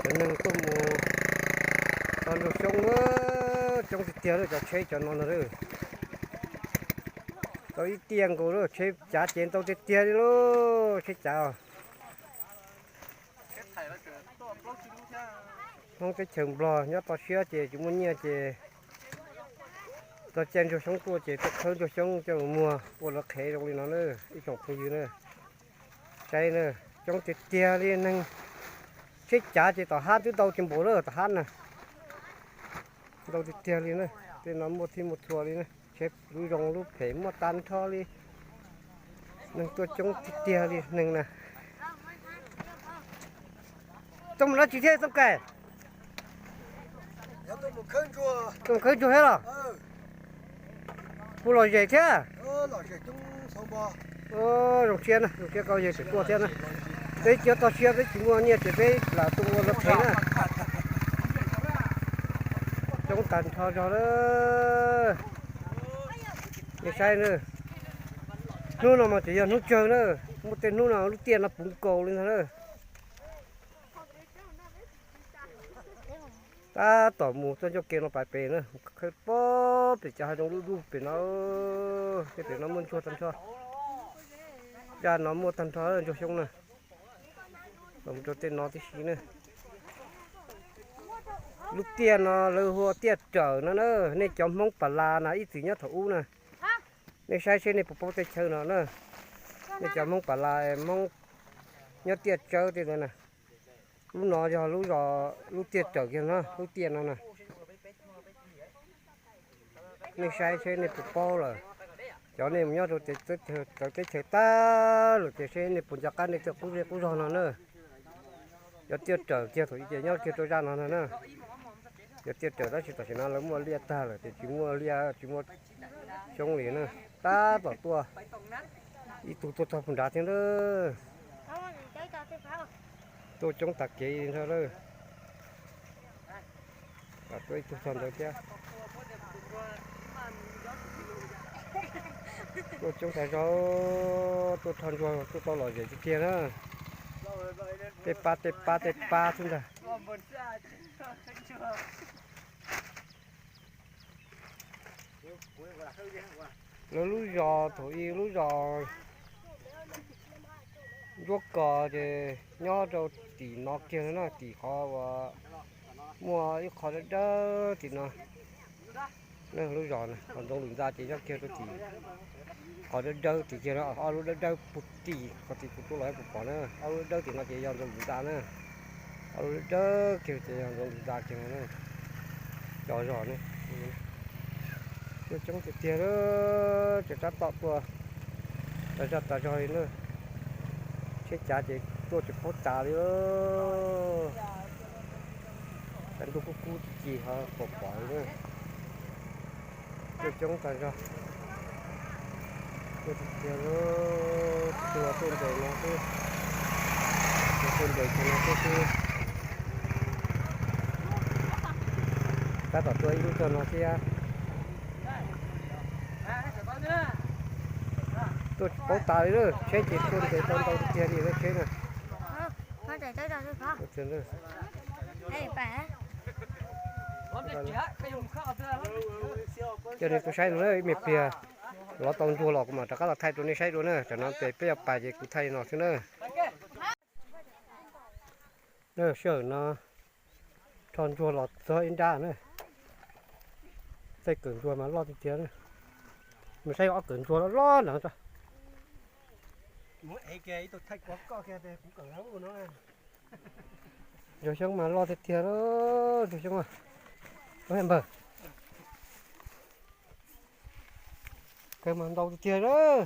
Cov neeg tuaj mus txog Ntsuag Xyoob, coob tiag tiag lawm, cov tsheb cov no ntag lawm. Tau ib tiaj nkaus lawm, tsheb cav ces ntau tiag tiag li lauj, tsheb cav. Hmoob teb chaws Nplog nyob toj siab ces tsis muaj nyiaj ces txog caij Ntsuag Xyoob tuaj ces tuaj khawb Ntsuag Xyoob coj mus muag ua lawv qhev zoo li no na, ib tsoom phooj ywg na. Saib na, coob tiag tiag li neeg, tsheb cav ces tom hab twb ntau tsis npaum lawm tom hab na. Ntau tiag tiag li na, tej no muaj thib muaj txhua li na, tsheb lub zoo lub phem muaj tag nrho li. Neeg tuaj coob tiag tiag li neeg na. Tuaj mus dab tsi thiab Txooj Kaim? Tuaj mus khawb ntsuag thiab los? Kuj lom zem thiab. Zoo siab na, zoo siab koj yawg tseem tuaj thiab na. Peb cov toj siab peb tsis muaj nyiaj ces peb lam tuaj ua lawv qhev na. Coob tag nrho zog lawm. Nej saib na, hnub no mas tseem yog hnub tsawg na, muaj tej hnub no lub tiaj no puv nkaus li ntag na. Tab tom mus txog ncauj ke no pais pem na, khawb pob pem cov hav zoov dub dub pem no, tej pem no muaj ntsuag tag nrho. Zaj no muaj tag nrho Ntsuag Xyoob na, los rau tej no tib si na. Lub tiaj no lawv hu ua tiaj Rawm no na, nej cov Hmoob Pas Las na ib txwm nyob thaum ub na. Nej saib seb nej puas paub tej chaw no na. Nej cov Hmoob Pas Las, Hmoob nyob tiaj Tsawb tej ntawd na. Lub no yog lub zos, lub tiaj Rawm kiag no, lub tiaj no na. Nej saib seb nej puas paub lawm. Cov nej mus nyob rau txawv teb chaws tag lawm ces seb nej puas nco qab nej tej qub zej qub zog no na. Cov tiaj Rawm kiag thaum ub ces nyob kiag rau zaj no no na. Cov tiaj Rawm tab sis tam sim no lawv muaj liaj tag lawm ces tsis muaj liaj tsis muaj xyoob li na. Tab tom tuaj, ib tug tuaj txog puag nrad thiab na. Tuaj coob tas kev li ntag lawm. Tuaj ib tug txog ntawd thiab. Tuaj coob tas zog, tuaj rho ntsuag tuaj tau lom zem tiag tiag na. Tej pab tej pab tej pab xwb ntag. Lawv lub zos thaum ub lub zos Ntsuab Kos ces nyob rau tim no kiag na, tim qhov uas muaj ib qho dawb dawb tim no. Lub zos na, qhov ntxoov lwm ntxa ces nyob kiag rau tim qhov dawb dawb tim kiag no, ob lub dawb dawb puag tim qhov tim kuv tuaj los puas pom na, ob lub dawb tim no ces yog ntxoov lwm ntxa na. Ob lub dawb dawb kiag ces yog ntxoov lwm ntxa kiag no na. Cov zos na, tuaj coob tiag tiag, tseem tab tom tuaj tas zog tas zog li na. Tsheb cav ces tuaj tsis paub tas li. Cov ntuj kub kub ci ci ho pom pom li na. Tuaj coob tas zog. Tuaj tiag tiag, tuaj tuaj nres no xwb. Tuaj tuaj nres kiag no xwb xwb. Tab tom tuaj ib lub txog no thiab. Tuaj tsis paub tas li lawm, tsheb ces tuaj nres tau ntau tiag li lawm tsheb na. Coj nej tuaj saib no na, ib me pliag lov tau ntsuag los kuv mam rov qab los thaij rau nej saib dua na, tam no peb yuav pais ces kuv thaij no xwb na. Sij hawm no rho ntsuag los txog ib nrab na. Tej kawm ntsuag mas loj tiag tiag na. Mus saib ob kawm ntsuag loj loj ntawd tso. Ntsuag xyoob mas loj tiag tiag, ntsuag xyoob npawg. Kawg mas ntau tiag tiag lawm.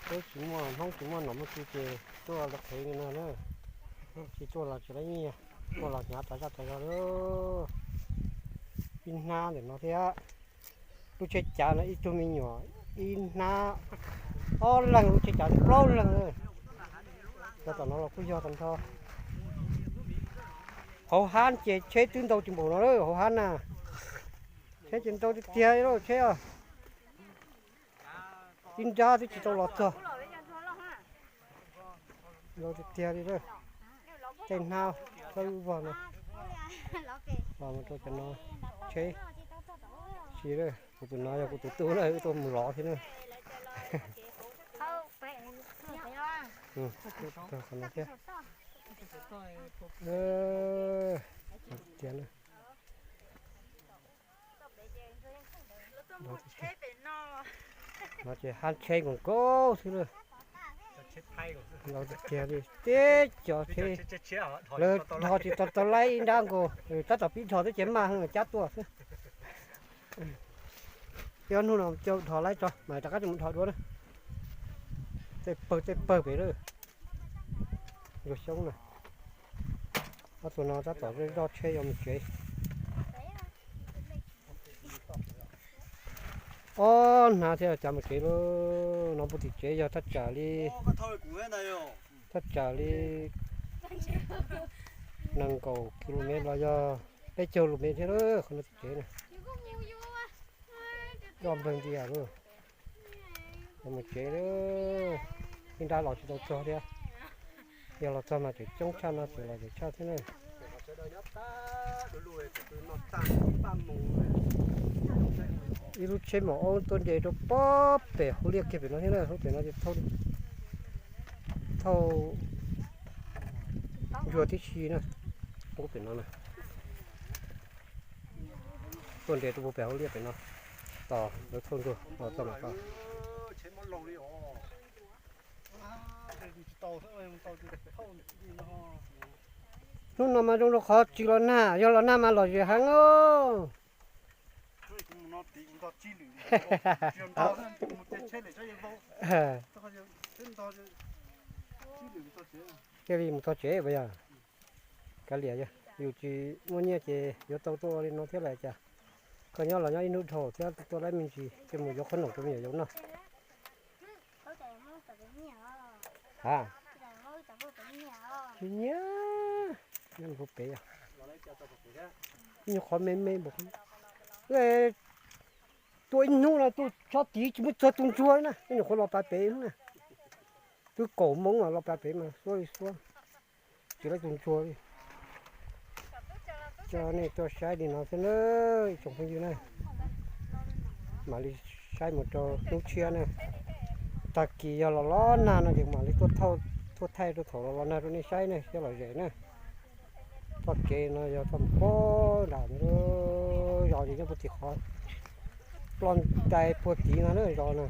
Peb tsis muaj Hmoob tsis muaj nom muaj tswv ces tuaj los qhev li no na. Tsis tuaj los tsis tau nyiaj, tuaj los hnyav tas zaj tas zog li. Ib hnab ntawm no thiab. Lub tsheb cav no ib tug me nyuam ib hnab ob leeg, lub tsheb cav plaub leeg. Cov tom no los kuj yog tag nrho. Hauv hab ces tsheb twb ntau tsis npaum no lawm hauv hab na. Tsheb ces ntau tiag tiag li lauj tsheb os. Ib nrab twb tsis tau los txog. Ntau tiag tiag li lawm. Tej hnab, Koj vog no, vog mus rau cov no, tsheb si lawm. Kuv tus no yog kuv tus tub na, wb tuaj mus lov thiab na. Qhov no thiab. Tiag na. No ces hab tsheb nkaus nkaus xwb na. Los tiag tiag li, teb cov tsheb lawv dhos tsis tau, tau laib ib nrab nkaus, tab tom pib dhos twb ces maj heev cab tuaj xwb. Ob hnub no dhos laib tso mas rov qab mus dhos dua na. Tej pawg tej pawg pem lawm. Ntsuag Xyoob na. Ob tug no tab tom zoj tsheb yuav mus tsev. Ob hnab thiab cav mus tsev lauj. No puag tim tsev yog thaj tsam li, thaj tsam li nees nkaum ki lu mev los yog peb caug lu mev thiab lauj, qhov no tim tsev na. Zoj npawg nti lawm. Mus tsev lawm, ib nrab los tsis tau txog thiab. Yog los txog mas tseem coob tshaj no, tseem los tseem tshaj thiab na. Ib lub tsheb maum aub tuaj nres rau pob pem hauv liaj kiag pem no thiab na, hauv pem no ces thauj ntsuag tib si na, hauv pem no na. Tuaj nres rau puag pem hauv liaj pem no, tos lawv thauj ntsuag los txog mas tau. Hnub no mas zoo rau qhov tsis los nag, yog los nag mas lom zem heev os. Thiaj li mus txog tsev puas yog? Kav liam, yus tsis muaj nyiaj ces yuav tau tuaj ua li no thiab lawm cas. Koj nyob los nyob ib hnub dhau thiab tuaj laib me ntsis coj mus yuav qhob noom rau me nyuam yaus noj. Ha, tsis nyiam, nyob puag pem os. Nyuag qhov me me npaum, tuaj ib hnub no tuaj tsob tid tsis muaj txog tus ntsuag na, nyuam qhuav los pas pem na. Twb kaum moo los pas pem mas xuab li xuab, tsis laib tus ntsuag li. Coj nej tuaj saib li no xwb na, ib tsoom phooj ywg na. Mam li saib mus rau hnub tshiab na. Tag kis yog los los nag no ces mam li tuaj thaij rau thaum los los nag rau nej saib na, coj los zem na. Txoj kev no yog txoj mus puag nram zos ces nyob puag tim qhov ploj ntais puag tid no na zos na.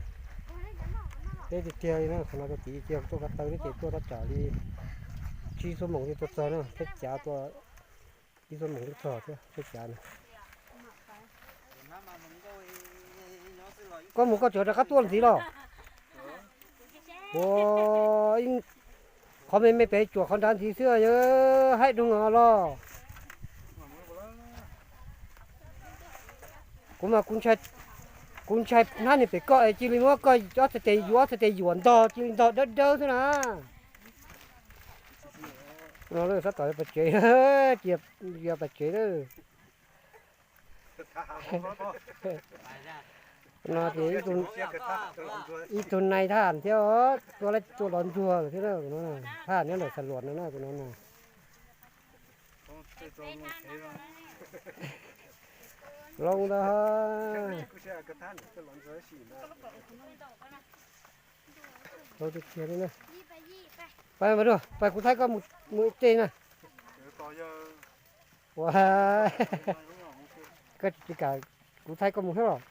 Deb tiag tiag li na, qhov no rau tid ces tuaj ko taw thiab ces tuaj tab tsam li tsib xuab moos thiaj tuaj txog na, thiab cav tuaj ib xuab moos thiaj txog thiab, thiab cav na. Koj mus koj tseem rov qab tuaj ntxiv los? Ua, qhov me me pem cuam qhov nrad ntxiv xwb yog haib dua los. Kuv mas kuv ntshai hnab niag pem koj es cia li muab koj ob txhais tes yuav, ob txhais tes yuam ntog cia li ntog dawb dawb xwb na. No sab tom pas tsev, cia pas tsev na. No ces ib tug nai thab ham thiab, tuaj los ntsuag thiab, thab ham nyob ntawm Xas Luam no na, tus no na. Loo ntag. Pais, pais kuv thaij koj mus ib teg na. Ua, koj tsis kam kuv thaij koj mus thiab los?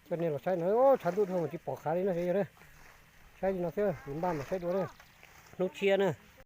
Coj nej los saib no, tshav ntuj dhau mas tsis pom qab li no, yog saib li no xwb, npaj mas saib dua na. Hnub tshiab na.